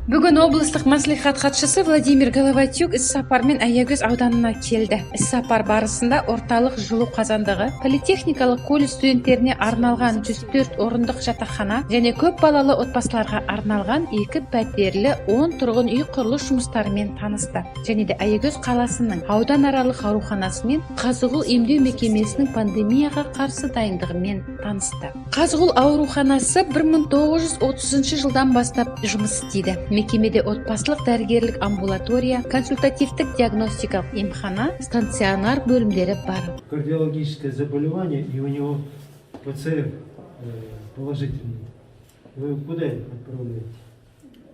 Бүгін облыстық мәслихат хатшысы Владимир Головатюк іссапармен Аягөз ауданына келді. Іссапар барысында орталық жылу қазандығы, политехникалық колледж студенттеріне арналған 104 орындық жатақхана және көп балалы отбасыларға арналған 2 пәтерлі 10 тұрғын үй құрылыс жұмыстарымен танысты. Және де Аягөз қаласының ауданаралық ауруханасы мен Қазығұл емдеу мекемесінің пандемияға қарсы дайындығымен танысты. Қазығұл ауруханасы 1930 жылдан бастап жұмыс істейді. Мекемеде отбасылық дәрігерлік амбулатория, консультативтік диагностикалық емхана, стационар бөлімдері бар. Кардиологическое заболевание, и у него ПЦР положительный. Вы куда их отправляете?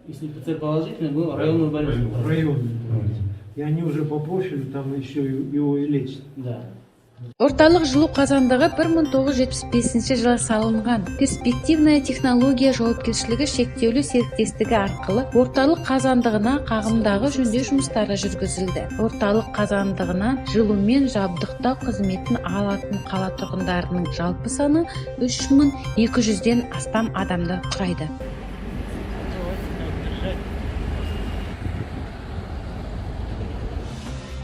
Если ПЦР положительный, мы в районную больницу. В районную больницу. И они уже по профилю там еще его и лечат. Да. Орталық жылу қазандығы 1975 жылы салынған. Перспективная технология жауапкершілігі шектеулі серіктестігі арқылы орталық қазандығына ағымдағы жөндеу жұмыстары жүргізілді. Орталық қазандығына жылумен жабдықтау қызметін алатын қала тұрғындарының жалпы саны 3200-ден астам адамды құрайды.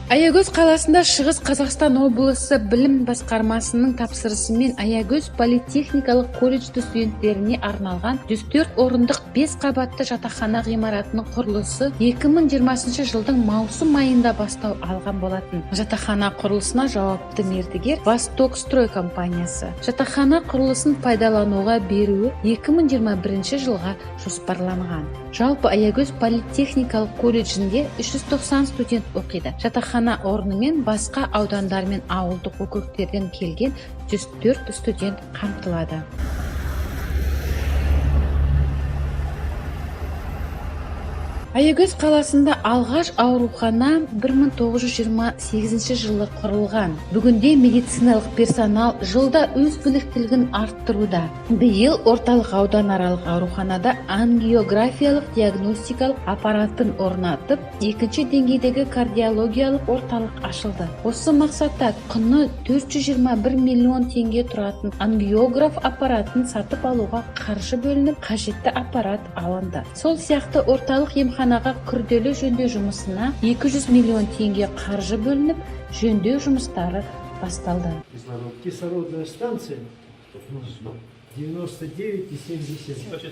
Аягөз қаласында Шығыс Қазақстан облысы білім басқармасының тапсырысымен Аягөз политехникалық колледжі студенттеріне арналған 104 орындық 5 қабатты жатақхана ғимаратының құрылысы 2020 жылдың маусым айында бастау алған болатын. Жатақхана құрылысына жауапты мердігер Восток Строй компаниясы. Жатақхана құрылысын пайдалануға беруі 2021 жылға жоспарланған. Жалпы Аягөз политехникалық колледжінде 390 студент оқиды. Жатақхана орнымен басқа аудандар мен ауылдық округтерден келген 104 студент қамтылады. Аягөз қаласында алғаш аурухана 1928 жылы құрылған. Бүгінде медициналық персонал жылда өз біліктілігін арттыруда. Биыл орталық ауданаралық ауруханада ангиографиялық диагностикалық аппаратын орнатып, екінші деңгейдегі кардиологиялық орталық ашылды. Осы мақсатта құны 421 миллион теңге тұратын ангиограф аппаратын сатып алуға қаржы бөлініп, қажетті аппарат алынды. Сол сияқты орталық емханаға күрделі жөндеу жұмысына 200 миллион теңге қаржы бөлініп, жөндеу жұмыстары басталды. Кислородная станция 99,7. Это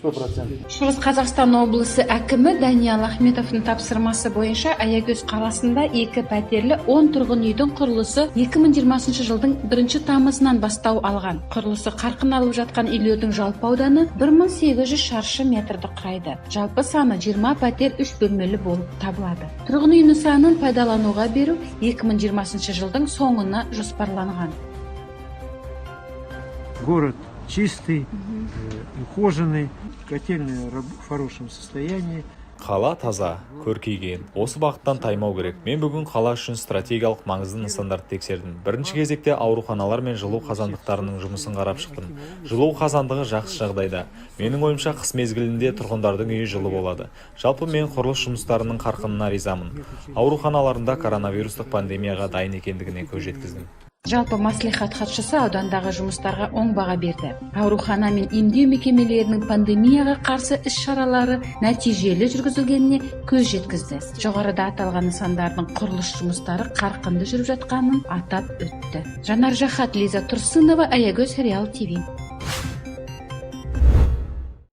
100%. Шығыс Қазақстан облысы әкімі Даниал Ахметовтың тапсырмасы бойынша Аягөз қаласында 2 пәтерлі 10 тұрғын үйдің құрылысы 2020 жылдың 1 тамызынан бастау алған. Құрылысы қарқын алып жатқан үйлердің жалпы ауданы 1800 шаршы метрді құрайды. Жалпы саны 20 пәтер 3 бөлмелі болып табылады. Тұрғын үй нысанын пайдалануға беру 2020 жылдың соңына жоспарланған. Город чистый, ухоженный, котельная в хорошем состоянии. Қала таза, көркейген. Осы бағыттан таймау керек. Мен бүгін қала үшін стратегиялық маңызды нысандарды тексердім. Бірінші кезекте ауруханалар мен жылу қазандықтарының жұмысын қарап шықтым. Жылу қазандығы жақсы жағдайда. Менің ойымша, қыс мезгілінде тұрғындардың үйі жылы болады. Жалпы мен құрылыс жұмыстарының қарқынына ризамын. Ауруханаларында коронавирустық пандемияға дайын екендігіне көз жеткіздім. Жалпы мәслихат хатшысы аудандағы жұмыстарға оң баға берді. Аурухана мен емдеу мекемелерінің пандемияға қарсы іс-шаралары нәтижелі жүргізілгеніне көз жеткізді. Жоғарыда аталған нысандардың құрылыс жұмыстары қарқынды жүріп жатқанын атап өтті. Жанар Жахат, Лиза Тұрсынова, Аягөз, Реал ТВ.